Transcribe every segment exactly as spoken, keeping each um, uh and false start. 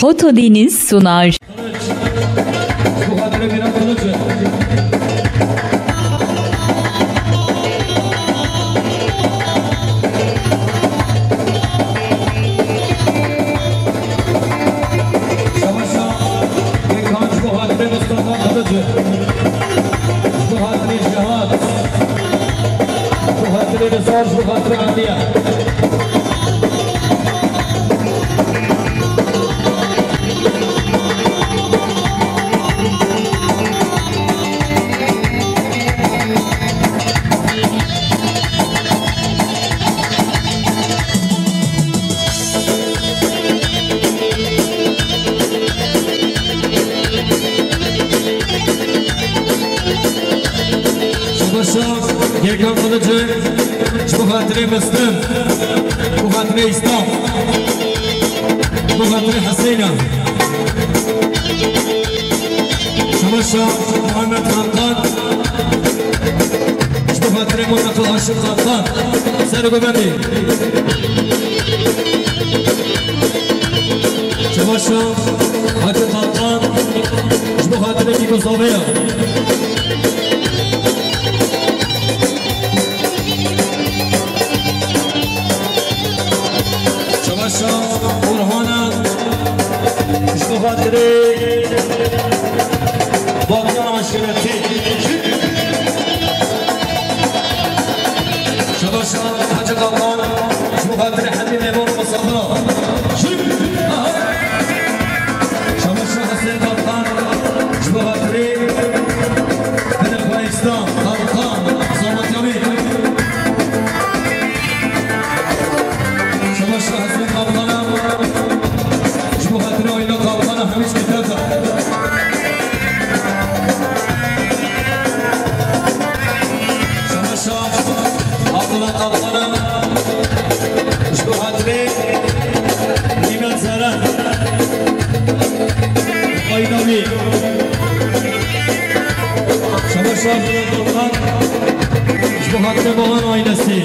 Foto Deniz sunar. Bu hatire bir atılıcı. Savaşa Gökhan, bu hatire Mustafa Kılıcı. Bu hatire Cihat. Bu hatire Mesaj, bu hatire Andiya. Savaşa Gökhan Kılıcı, ji bo xatirê Meslim, ji bo xatirê Îslam, ji bo xatirê Heseyna. Savaşa Muhammed Kaptan, ji bo xatirê Muhammed Aşık Kaptan. Ser govendî. Savaşa Hacı Kaptan, ji bo xatirê Bîko Saveya. Çabaşa Orhana, ji bo xatirê Bakiyan aşîretî. Çabaşa Hacı Kaptan, ji bo xatirê Hemî Memur Musafir. Çabaşa Hesên Kaptan, ji bo xatirê Binê xwe Îslam, Kaptan, Zamatiyamî. Çabaşa Hesên Kaptana, ji bo xatirê Ayla Kaptana hemî ji kiteta. Çabaşa Abdullah Kaptana, ji bo xatirê Nîmet Zeren. Ayda wî. Şabaş Abdullah Kaptan. Ji bo xatirê Bahan ailesi.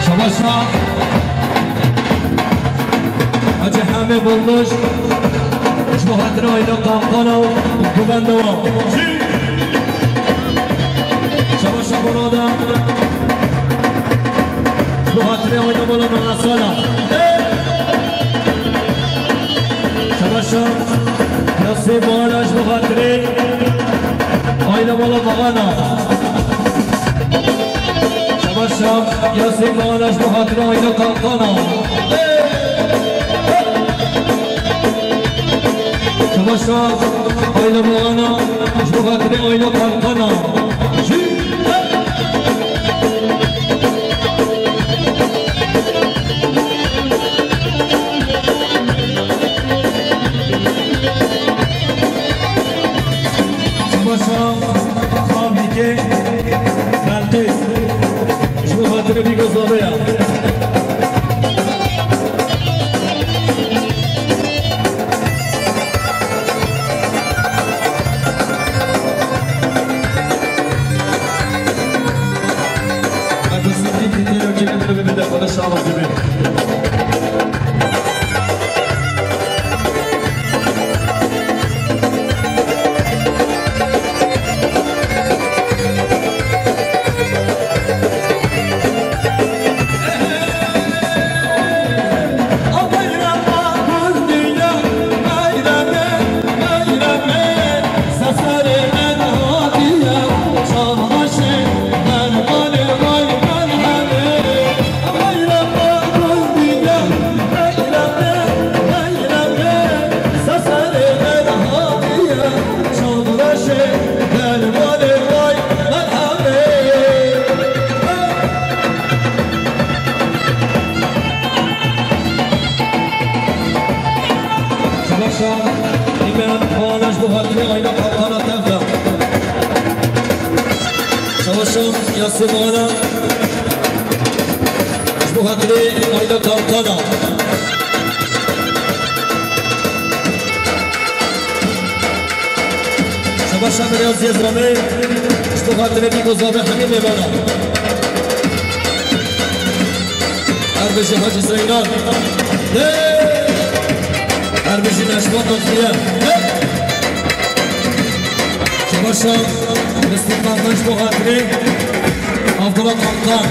Şabaşa Hacı Hemî Bulmuş, ji bo xatirê Ayla Kaptana û Guvendewa. Şabaşa Burada, ji bo xatirê Ayla Mala Mala Sala. Şabaşa Yasîn Bağlaş, ji bo xatirê Ayla Mala Bağana. Şabaşa Yasîn Bağlaş, ji bo xatirê Ayla Kaptana. Şabaşa Ayla Bağana, ji bo xatirê Ayla Kaptana. Çabaşa Fabrîkê Belqîs, ji bo xatirê Bîko Zaveya. Îmam Xana ji bo hatinê ayna Kalkana tev da. Şabaşa Yasîn Xana ji bo hatinê ayna Kalkana. Şabaşa Miryaz Yezranê ji bo hatinê Bîko Zavê hemî mêvana. Her bijî Hacî Zeynan. Hey! Her bijî Neşba Tatliye. Hey! Şabaşa Mesut Kalkan ji bo hatinê Abdullah Kalkan.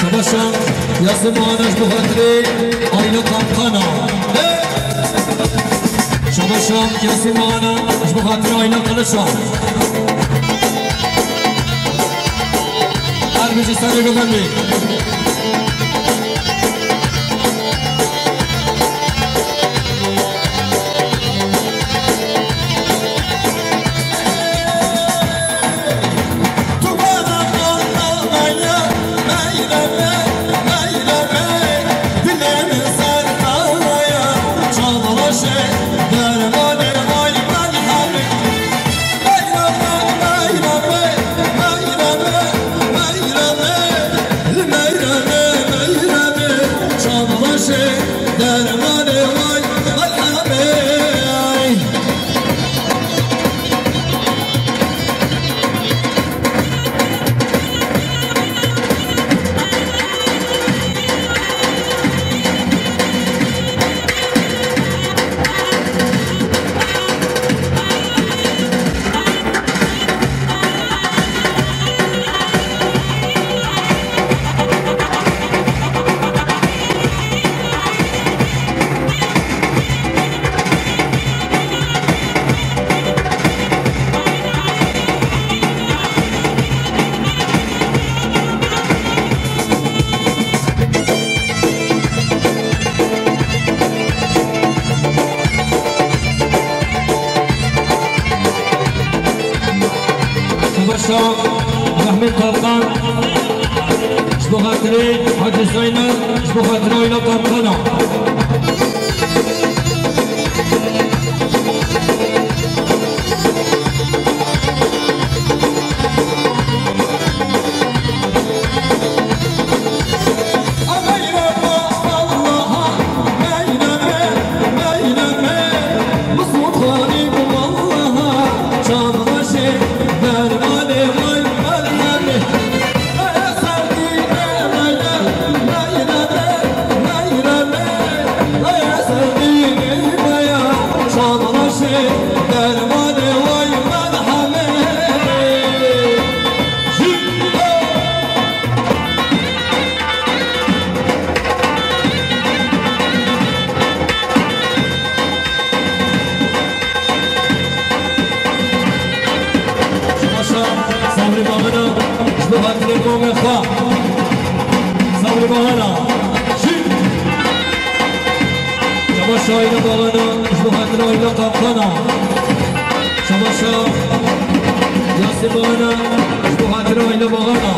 Şabaşa Yasîn Mehana ji bo xatirê Ayna Kalkana. Şabaşa Yasîn Mehana ji bo xatirê Ayna Kılıça. Her bijî serê guvendê. Şabaşa Mehmet Kalkan, ji bo xatirê Hacî Zeynel, ji bo xatirê Ayla Kalkana. Şabaşa Sabrî Baxana, ji bo xatirê komê xwe. Sabrî Baxana. Şî. Şabaşa Ayla Baxana, ji bo xatirê Ayla Kalkana. Şabaşa Yasî Baxana, ji bo xatirê Ayla Baxana.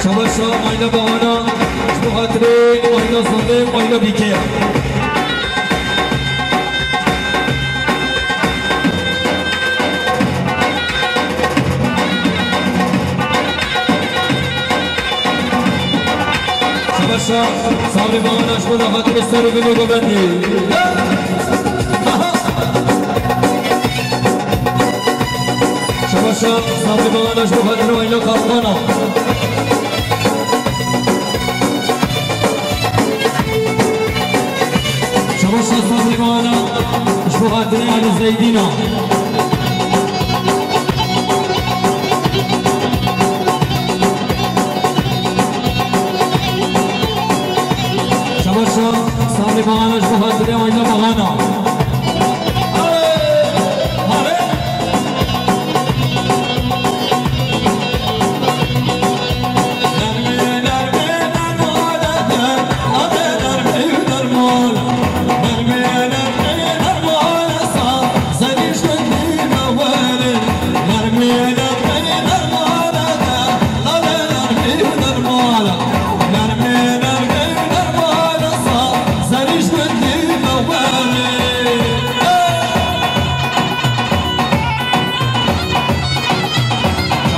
Şabaşa Ayla Baxana, ji bo xatirê Ayla Zalê, Ayla Bîkê. Şabaşa Sabrî Baxana, ji bo xatirê ser û binê govendê. Şabaşa Sabrî Baxana, ji bo xatirê Ayla Kalkana. Şabaşa Sabrî Baxana, ji bo xatirê Alî Zeydîna. Paşa, Sabrî Bagana ji bo xatirê Ayna Bagana.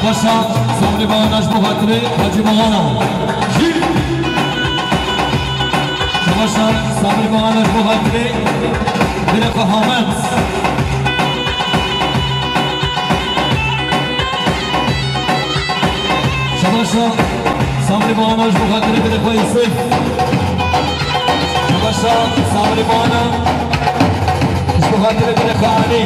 Şabaşa, Sabrî Bagana ji bo xatirê Hacî Bagana. Şabaşa, Sabrî Bagana ji bo xatirê Birê xwe Hamed. Şabaşa, Sabrî Bagana ji bo xatirê Birê xwe Yusuf. Şabaşa, Sabrî Bagana ji bo xatirê Birê xwe Alî.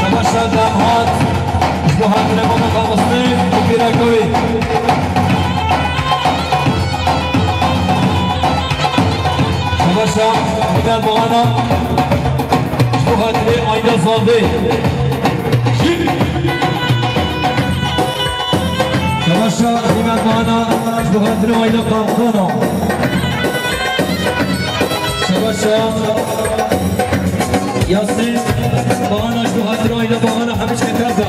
Şabaşa, Damhat ji bo xatirê Mama Xamistî û pîreka wî. Şabaşa, Hîmmet Bagana ji bo xatirê Ayna Zaldê. Şabaşa, Hîmmet Bagana ji bo xatirê Ayna Qamqana. Şabaşa, Yasîn Bagana ji bo xatirê Ayna Bagana Hemîç Kekeza.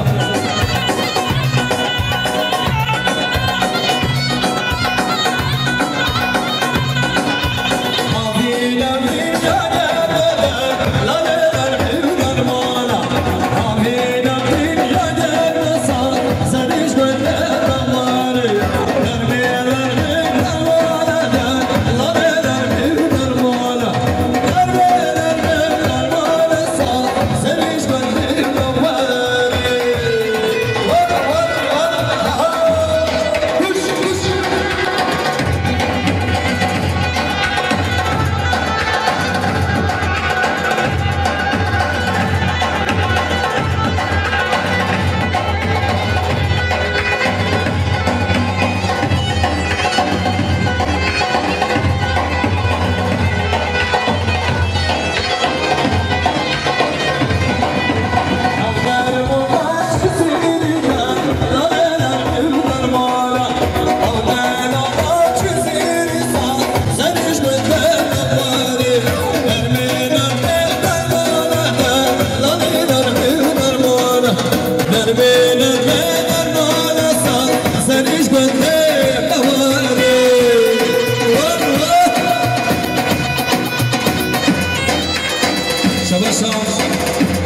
Şabaşa,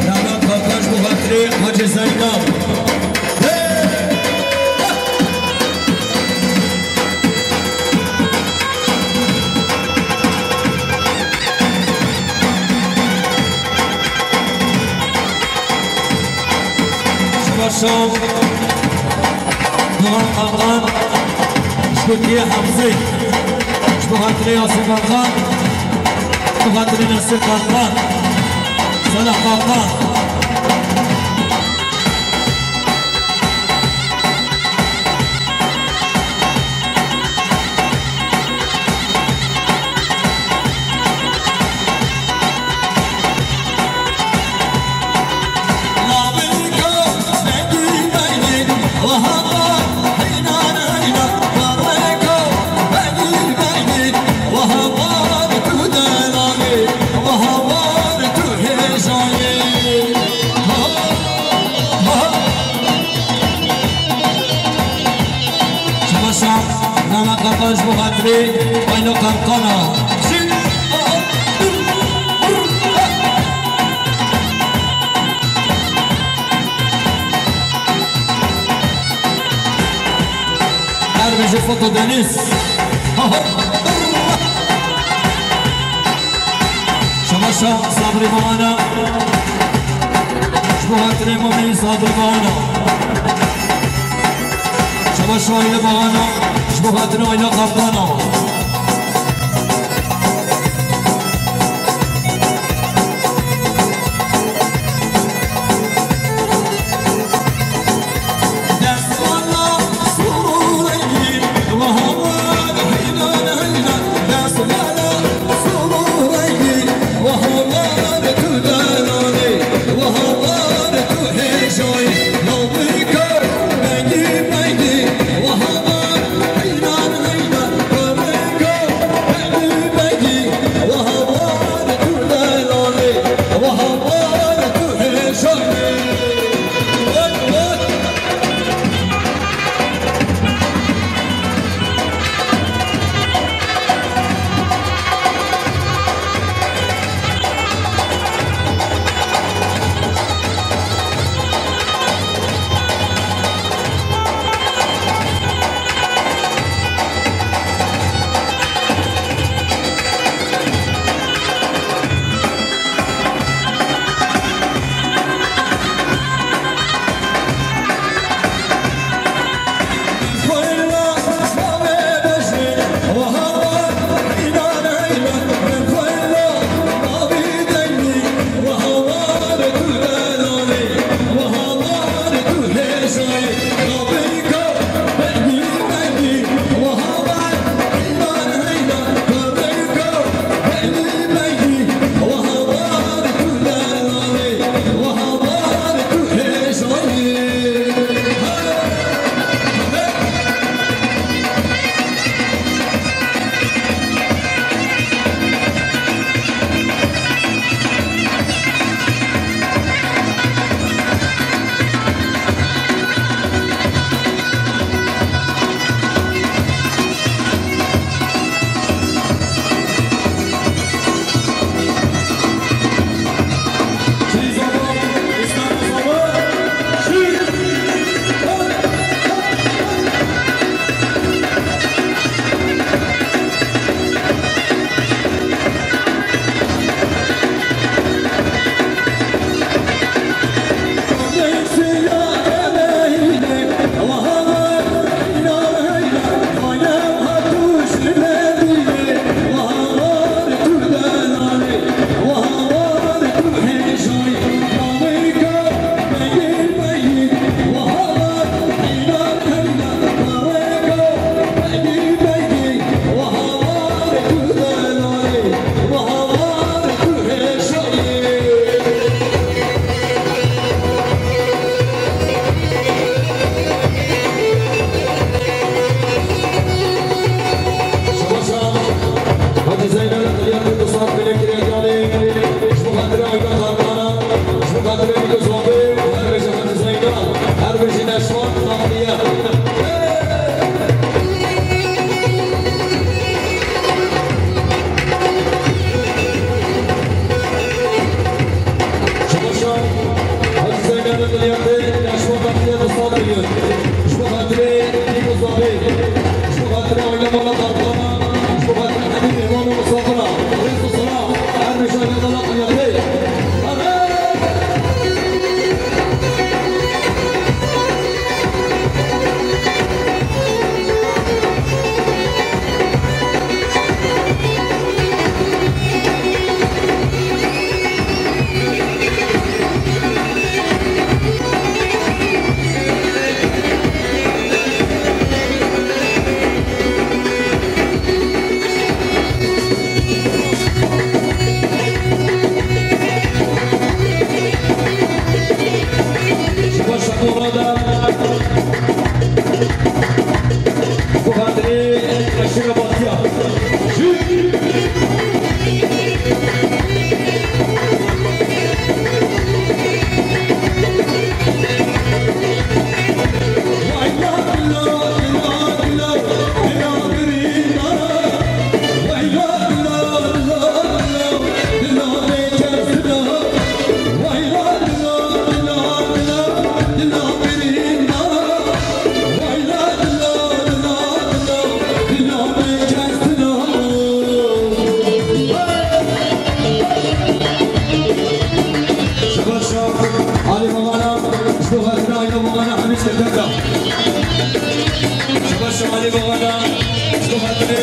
Nana Kakaş bu hatırê Hacı Zeynep. Şabaşa, Doğan Kalkan, Şükrü Hamzi, ji bo xatirê Yasin Kalkan, ji bo xatirê Nesir Kalkan, Salah Kalkan. Şabaşa, Nana Kaka ji bo xatirê Ayna Kalkana. Her bêje foto Deniz. Şabaşa Sabrî Bagana. Ji bo xatirê Mamê Sabrî Bagana. Şabaşa Ayna Bagana. Ji bo xatirê Ayna Kaptana. Hacı Zeynel, Hacı Zeynel, Hacı Zeynel, Ji bo xatirê Ayda Tarkana, ji bo xatirê Nîko Zabê, her bijî Hacî Zeyna, her bijî Neşwan Tatliye. Ji bo şan, Hacî Zeyna Tatliye, Neşwan Tatliye, du sed milyon. Ji bo xatirê Nîko Zabê, ji bo xatirê Ayda Mala Tarkana, ji bo xatirê hemî mêhman û misafira. Rêz û selam. Ji bo şaxora de, bi xatirê Eşîra Batiya. Şabaş şaf, Ali Babana, ji bo xatirê Ayda Babana hemî şirketa. Şabaş şaf, Ali Babana, ji bo xatirê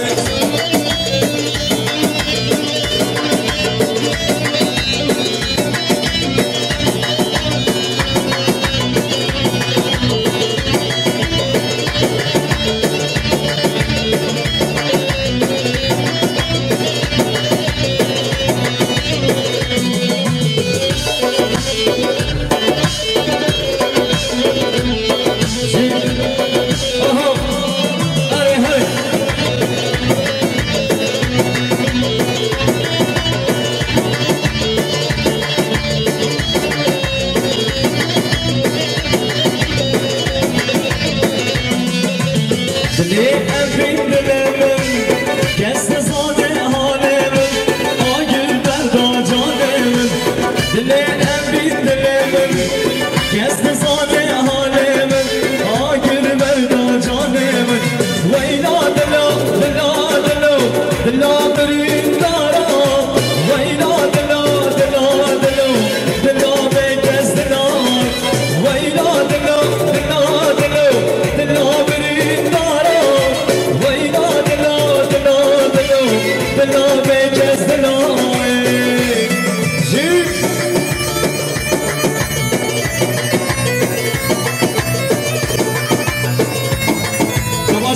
Dilê evîn dilê min, kes nizane halê min, agir berda canê min. Dilê evîn dilê min, kes nizane halê min, agir berda canê min. Weyla dila, dila, dilo, dila birîndara. Weyla dila, dila, dilo, dila bêkes dila. Weyla dila, dila, dilo, dila birîndara. Wey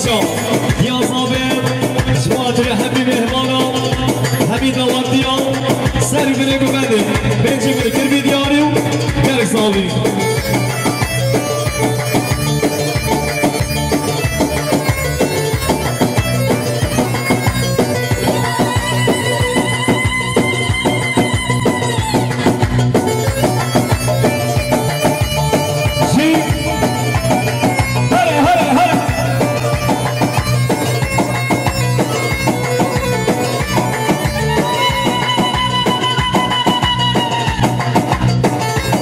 Ya zavê, ji bo hatirê hemî mêhmana, hemî dawetiya, ser û binê guvendê, pêncî min kir vî diyarî û gelek sağ olun. Jî. Here, here, here.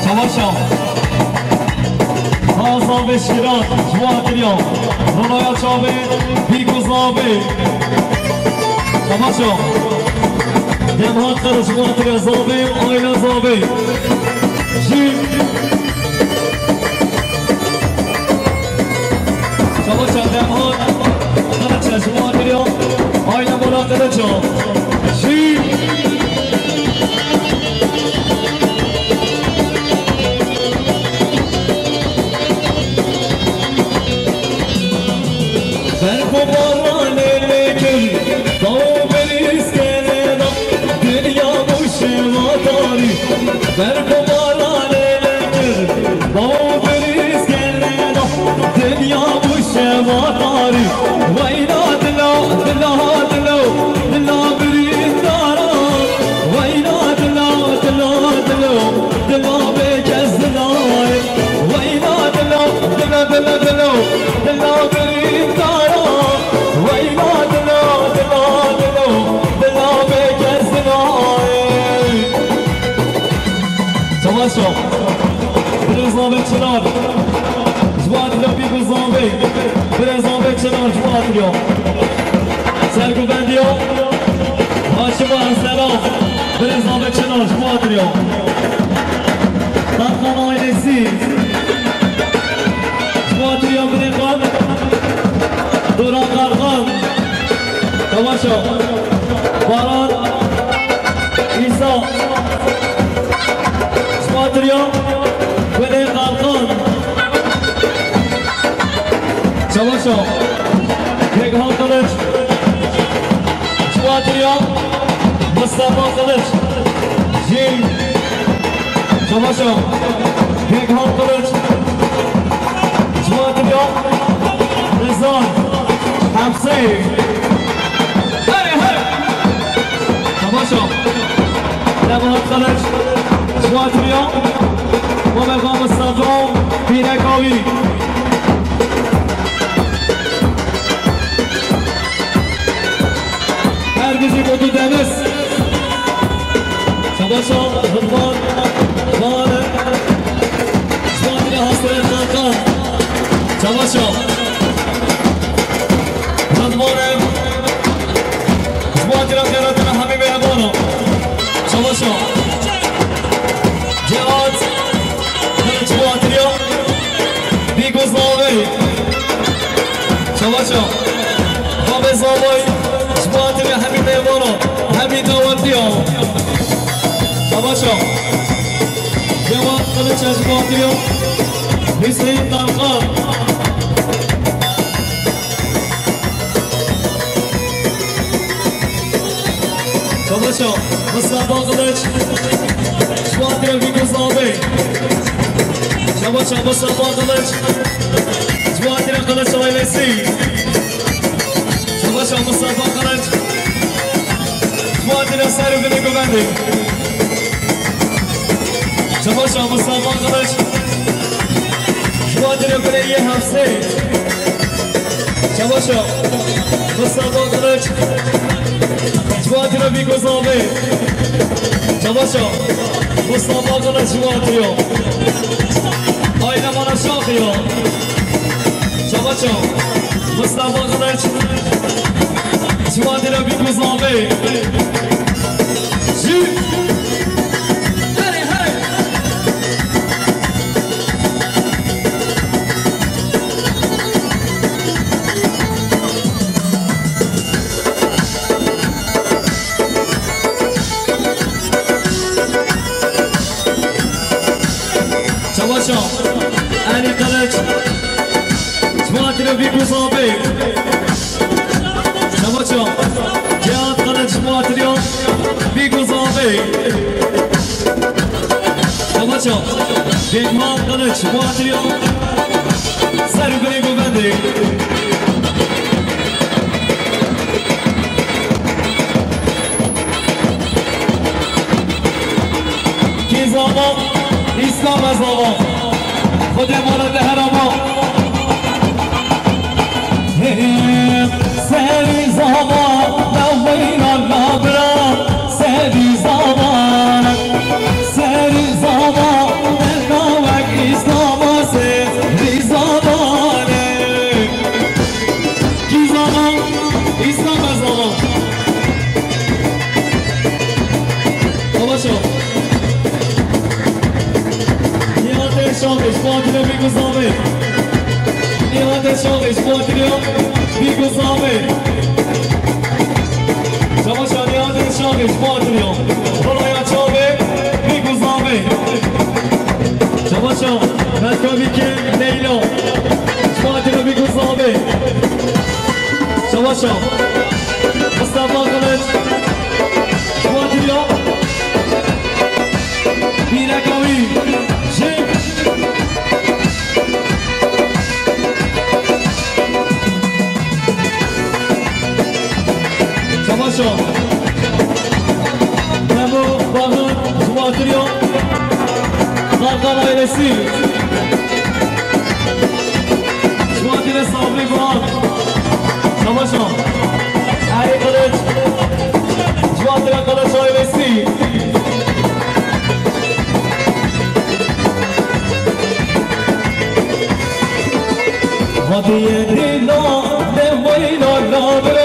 Çabaşa. Haza ve şiran, ji bo hatiriya. Ronaya çavê, bîk û zavê. Çabaşa. Dem hat qere ji bo hatiriya zavê, ayna zavê. Jî. Çabaşa dem hat, qere ji bo hatiriya. Ayna mala qere ça. Jî. Berf û baranê lê kir, daw û birîskene da, dinya bû şeva tarî. Berf û baranê lê kir, daw û birîskene da, dinya bû şeva tarî. Weyna dila, dila, dila, dila birîndara. Weyna dila, dila, dila, dila bê kes dilayê. Weyna dila, dila, dila, dila, dila birîndara. Weyna dila, dila, dila, dila bê kes dilayê. Çabaşa. Birêz Navê Çınar. Ji bo hatiriya bîk û zavê. Birêz Navê Çınar ji bo hatiriya. Serguvendiya Haşim Arselan. Birêz Navê Çınar ji bo hatiriya. Tarkan ailesi. Ji bo hatiriya Binê Kan. Duran Tarkan. Çabaşa. Baran. Îsa. Ji bo hatiriya Binê Tarkan. Çabaşa. Pêkhan Kılıç. Ji bo hatiriya Mustafa Kılıç. Jî. Çabaşa. Pêkhan Kılıç. Ji bo hatiriya Rizan. Hepsê. Hey, hey. Çabaşa. Nebahat Kılıç. Ji bo hatiriya. Muhammed Muhammed Sadro. Bîreka wî. Her gizî Kutu Deniz. Çabaşa Rıdvan. Bale. Ji bo hatiriya Hasret Tarkan. Çabaşa. Rıdvan. Ji bo hatiriya xêratina hemî mêhmana. Çabaşa. Cevat. Ji bo hatiriya. Bîk û zavê. Çabaşa. Babê zavayî. Ji bo hatiriya hemî mêvana. Hemî dawetiya. Çabaşa. Cevat Kılıç ji bo hatiriya. Hüseyin Tarkan. Çabaşa, Mustafa Kılıç. Ji bo hatiriya Bîk û zavê. Çabaşa, Mustafa Kılıç. Ji bo hatiriya Kılıç ailesi. Çabaşa, Mustafa Kılıç. Ji bo hatiriya ser û binê guvendê. Çabaşa, Mustafa Kılıç. Ji bo hatiriya binê yê Hafsê. Çabaşa, Mustafa Kılıç. Ji bo hatiriya Bîk û zavê. Çabaşa, Mustafa Kılıç ji bo hatiriya. Aile mana şaxiya. Çabaşa, Mustafa Kılıç. Ji bo hatiriya Bîk û zavê. Jî. Herê, herê. Çabaşa, Elî Kılıç. Ji bo hatiriya Bîk û zavê. Şima tiriyo ser gulê govendê. Kî zava, Îslam e zava. Xwedê mala te her ava. Serî zava, leweyna labira. Serî zava, serî zava, berdawek Îslama serî zava ne. Kî zava? Îslam e zava. Savaşo. Nihate şaxê, ji bo Atilla bî ku zavê. Nihate şaxê, ji bo Atilla bî ku zavê. Savaşo, nihate şaxê, ji bo Atilla. Rolaya çavê, bî ku zavê. Savaşo, Metka Bîkê, Leyla. Ji bo Atilla bî ku zavê. Savaşo. Mustafa Kılıç. Ji bo Atilla. Bîreka wî. Jê. Savaşo. Memo Bahın. Ji bo Atilla. Tarkan ailesi. Ji bo Atilla Sabri Guran. Savaşo. Erê Kılıç. Ji bo Atilla Kılıç ailesi. Vadiye dîna, leweyna labira.